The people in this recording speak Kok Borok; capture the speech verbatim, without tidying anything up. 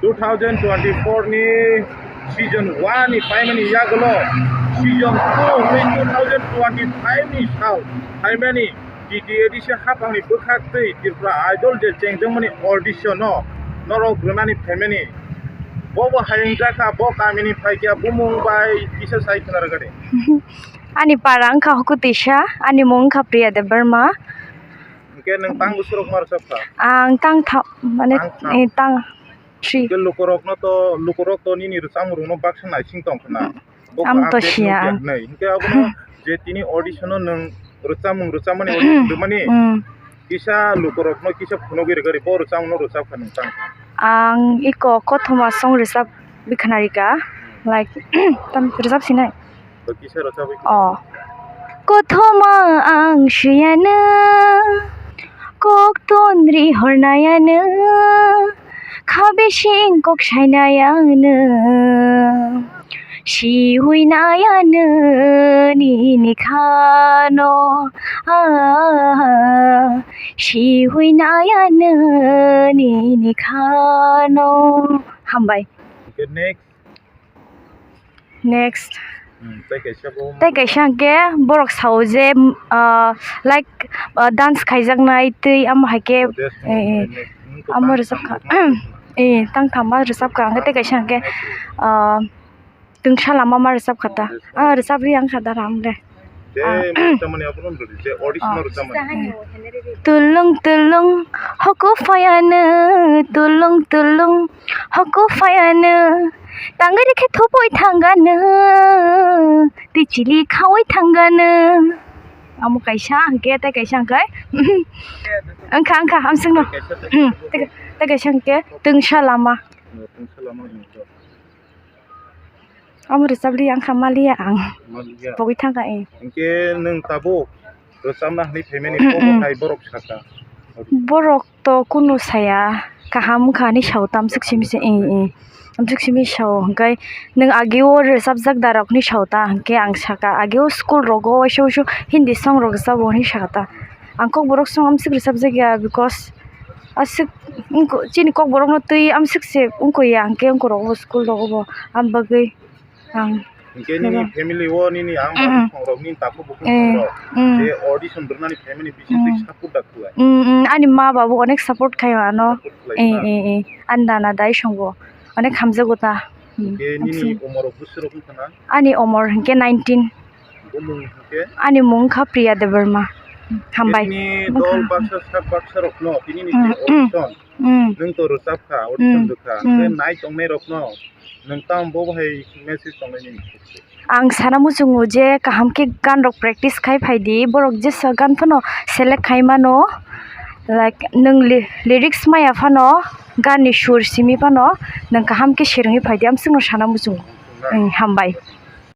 Two thousand twenty-four ni season one ni paimani yagulo season two hwnwi two thousand twenty-five ni sal phaimani T T A D C haphangni bwkhak twi Tripura Idol je chengjwngmani audition no norok rwnani phaimani. Bo bo hayung jakha, bo kamini phaikya bumung bai kisa sai khna rwgadi. Ani para wngkha Hukutisa, ani mung wngkha Priya Debbarma. Hwnkhe nwng tang bwswrok ma rwchapkha? Ang tang tha-, mane, Tang tha- eh, tang three. Hwnkhe lukurokno to, lukurok to nini rwchapmung rokno baksa naising tong khna. Bo Am to update siya nukya ang. Hwnwi. Hwnkhe abono je tini audition o nwng rwchapmung rwchapmani audition rwmani Mm. kisa lukurokno kisa phunugwi rwgadi bo rwchapmungno rwchapkha nwng tang. Ang iko kothoma song rwchapwi khna rika, like, tam rwchap sinai. Kisa rwchapwi. Oh. Kothoma ang siyano, kok tonri hornayano, kha bising kok sainayano, siwi nayano nini khano, ah, siwi nayano nini khano. Hambai. Okay, next. Next. Hmm, tei kaisa bo. Tei kaisa hwnkhe borok sao je, ah, like, ah, dance khaijaknai tei amo hai khe, Oh, yes, eh, eh, next. Hmm, amo tang rwchapkha. Tang tang. Eh, tang tama rwchapkha hwnkhe tei kaisa hwnkhe, ah, tungsa lama ma rwchapkha ta. Oh, yes. Ah, rwchapri ang kha da ram de. Je Ah. rwchapmani abono rwdi, je audition Oh. rwchapmani. Tulung tulung hoko phayano, tulung tulung hoko phayano, tangri khe thupui thangano, tichili khaui thangano. Amo kaisa hwnkhe, tei kaisa hwnkhe, wngkha, wngkha, amsingno. Tei, tei kaisa hwnkhe, tungsa lama. Tungsa lama hwnkhe. Omo rwchapli ang kha maliya ang. Maliya. Pogwi thangkha, eh. Hinkhe nwng tabuk rwchapna hwnwi phaimani, mm, mm, bobo hai borok sakha? Borok to kunu saya, kaham wngkha hinwi sao ta, amswk simi se, eh, eh. Amswk simi sao, hinkhe nwng ageo rwchapjak da rok hinwi sao ta, hinkhe ang sakha, ageo school rogo waisa waisa Hindi song rok rwchabo hinwi sakha ta. Ang kokborok song amswk rwchapjakya, because aswk wngkha, chini kokborokno twi amswk se wngkha ya, hinkhe wngkha rok bo school rogo bo, am bagwi. Ang Hinkhe nini nini family o nini ang, mm, mm, bwskangrok, nini takhuk bukhuk, eh, rok, mm, je audition rwnani phaimani bisi, mm, twi support da khlai? Mm, mm, ani ma babu onek support khai ano. Support khlai eh, na? Eh, eh. Ani nana dai songbo onek hamjago ta. Mm, hinkhe nini amswk umor bwswk rok wngkha na? Ani umor hinkhe nineteen. Bumung hinkhe? Ani mung wngkha Priya Debbarma. Hambai. Nini dol baksa sak baksa rokno tini ni, mm, je, mm, audition. Mm. Nwng to rwchapkha, audition, mm, rwkha. Mm. Hinkhe nai tongnai rokno nwng tamo bo hai message tongnai nini? Ang sana muchungo je kaham khe gan rok practice khai phai di, borok jesa gan phano select khai mano, like, nwng ly-, lyrics maya phano, gan ni sur simi phano nwng kaham khe swrwngwi phai di, amswkno sana muchungo. Na. Ang hambai.